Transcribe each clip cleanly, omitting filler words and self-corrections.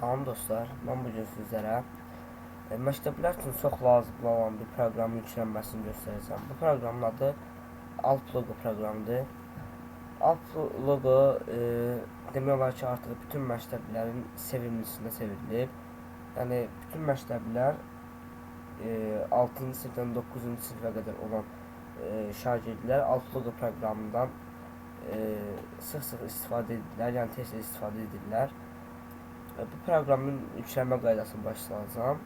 Salam dostlar, mən bugün sizlərə məktəblər üçün çox lazım olan bir proqramın yüklənməsini göstərəcəm. Bu proqramın adı Alplogo proqramıdır. Alplogo demək olar ki, artıq bütün məktəblərin sevimlisinə çevrilib. Yəni bütün məktəblər 6-cı sinifdən 9-cu sinifə qədər olan şagirdlər Alplogo proqramından sıx-sıx istifadə edirlər, yəni tez-tez istifadə edirlər. Bu proqramın yüklənmə qaydasını başa salacağam.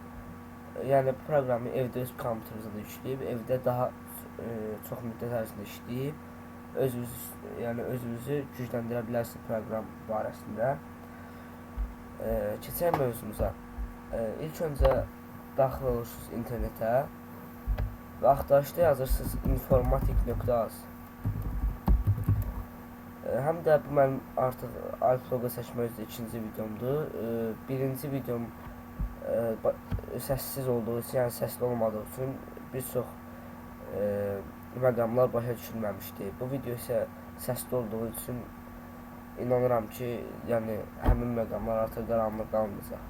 Yəni bu proqramı evdə öz kompüterinizdə də yükləyib, evdə daha çox müddət ərzində işləyib özünüzü, yəni özünüzü gücləndirə bilərsiniz proqram barəsində. Keçək mövzumuza. İlk öncə daxil olursunuz internetə və axtarışda yazırsınız informatik.az. Həm də bu mənim artıq Alplogo çəkmə üzrə ikinci videomdur. Birinci videom səssiz olduğu üçün, yəni səsli olmadığı üçün bir çox məqamlar başa düşülməmişdi. Bu video isə səsli olduğu üçün inanıram ki, yəni həmin məqamlar artıq qaranlıq qalmayacaq.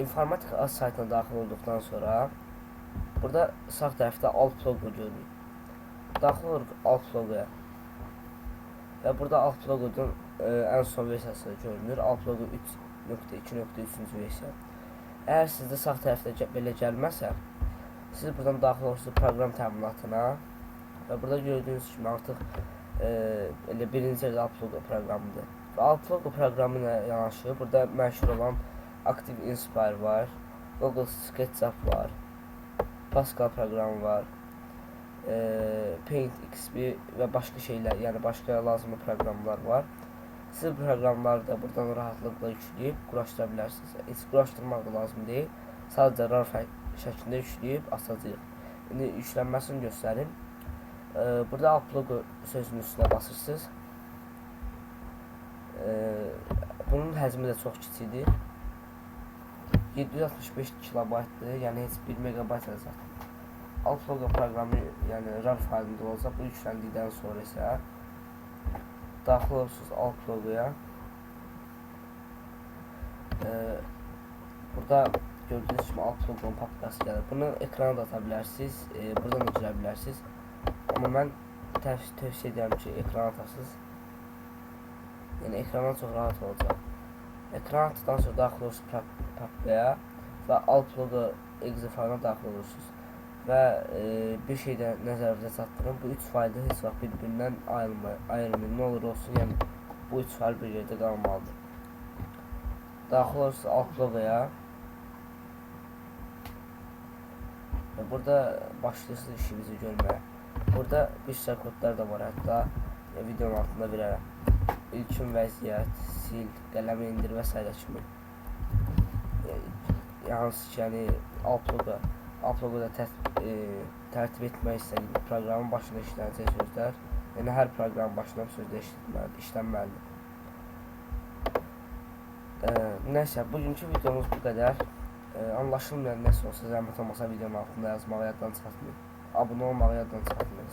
İnformatik az saytına daxil olduqdan sonra burada sağ tərəfdə Alplogo görünür. Daxil oluruq Alplogoya. Və burada Alplogo'nun ən son versiyası görünür. Alplogo 3.2.3-cü versiya. Əgər sizdə sağ tərəfdə belə gəlməsə, siz buradan daxil olursunuz proqram təminatına və burada gördüyünüz kimi artıq elə birinci yerdə Alplogo proqramıdır. Və Alplogo proqramı ilə yanaşı burada məşhur olan Active Inspire var, Google SketchUp var, Pascal proqramı var, Paint XP və başqa şeylər, yəni başqa lazımlı proqramlar var. Siz bu proqramları da buradan rahatlıqla yükləyib quraşdıra bilərsiniz. Heç quraşdırmaq da lazım deyil. Sadəcə RAR şəklində yükləyib asacağıq. İndi yüklənməsini göstərim. Burada Alplogo sözünün üstünə basırsınız. Bunun həcmi də çox kiçikdir. 765 kilobaytdır, yəni heç 1 megabayt da çatmır. Alplogo proqramı, yəni RAR faylında olacaq. Bu yükləndikdən sonra isə daxil olursunuz Alplogoya. Burada gördüyünüz kimi Alplogo'nun papkası gəlir. Bunu ekrana da ata bilərsiniz, buradan da girə bilərsiniz. Amma mən tövsiyə edirəm ki, ekrana atasınız. Yəni ekrana çox rahat olacaq. Ekrana atdıqdan sonra daxil olursunuz papkaya və Alplogo exe faylına daxil olursunuz. Və bir şey də nəzərinizə çatdırım. Bu üç faylı heç vaxt bir-birindən ayırmayın. Nə olur olsun, yəni bu üç fayl bir yerdə qalmalıdır. Daxil olursunuz Alplogoya. Və burada başlayırsınız işimizi görməyə. Burada bir sıra kodlar da var, hətta videonun altında verərəm. İlkin vəziyyət, sil, qələmi indir və s. kimi. Hansı ki, yəni Alplogoda tərtib etmək istədiyim proqramın başında işlənəcək sözlər, yəni hər proqramın başında bu sözlər işlənməlidir. Nəysə, bugünkü videomuz bu qədər. Anlaşılmayan nəsə olsa, zəhmət olmasa videonun altında yazmağı yaddan çıxartmayın. Abunə olmağı yaddan çıxartmayın.